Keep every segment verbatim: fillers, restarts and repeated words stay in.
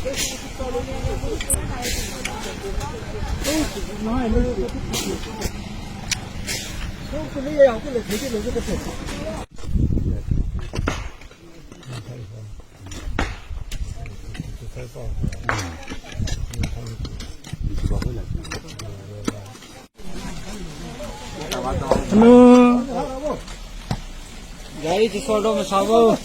Hello. Guys, इस auto में सवार हो।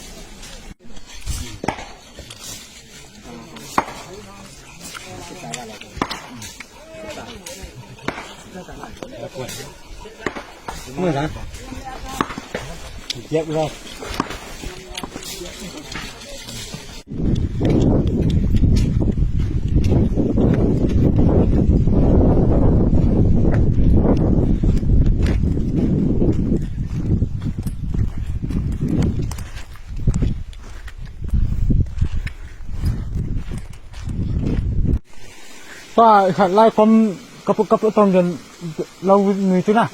Pa, khat lai khom kapuk kapuk tong jan lau nui tu na.